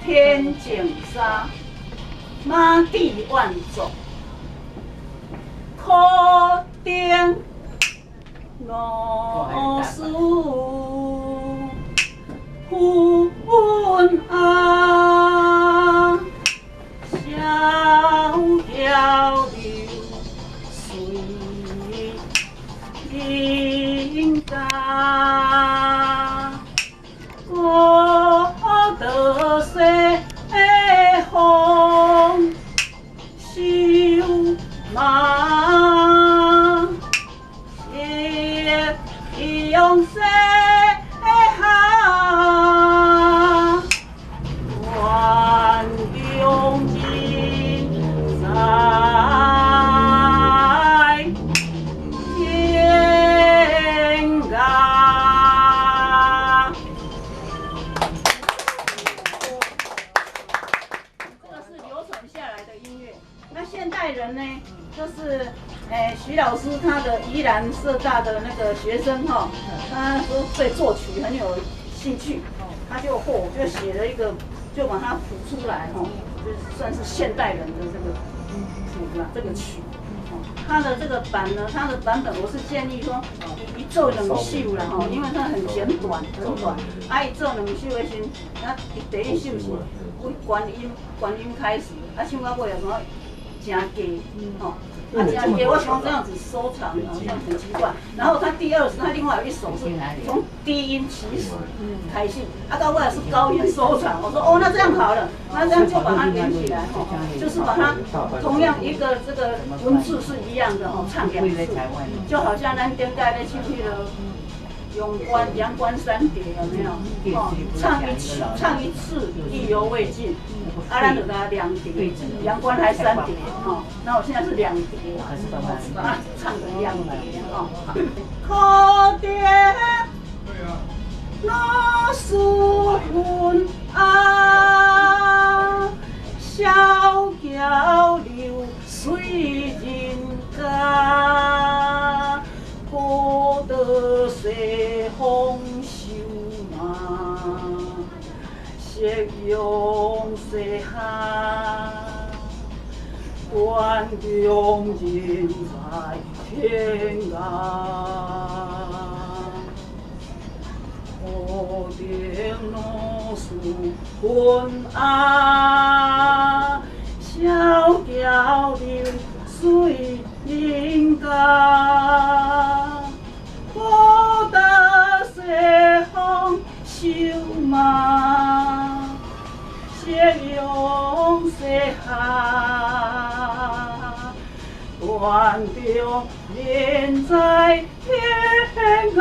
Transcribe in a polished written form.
天淨沙，馬蒂萬族，可頂老師阮啊，逍遙流水人家，古道西風瘦馬，夕陽西下，萬中人在天涯。這個是流傳下來的音樂。那現代人呢，就是，徐老師他的宜蘭社大的那個學生哈，他說對作曲很有興趣，他就嚯就寫了一個，就把它譜出來哈，就算是現代人的這個譜啦，這個曲。他的這個版呢，他的版本我是建議說一奏兩首啦吼，因為它很簡短，很短。啊，一奏兩首的時，那第一首是為觀音，觀音開始，啊，唱到尾有什麼真低，吼，啊，真低，我想這樣子收場好像很奇怪。然後他第二是，他另外有一首是從低音起始開始，啊，到尾是高音收場。我說哦，那這樣好了，那這樣就把它連起來，吼，就是把它同樣一個這個文字是一樣的，吼，唱兩次，就好像咱頂擺咧唱彼個陽關三疊有沒有？哦，唱一次意猶未盡，啊，咱就共兩疊，陽關還三疊，哦，那我現在是兩疊，把它唱成兩疊，哦。可頂老師阮啊，逍遙流水人家，古道西風瘦馬，夕陽西下，萬中人在天涯。可頂老師阮啊，逍遙流水人家，古道西風瘦馬，夕陽西下，萬中人在天涯。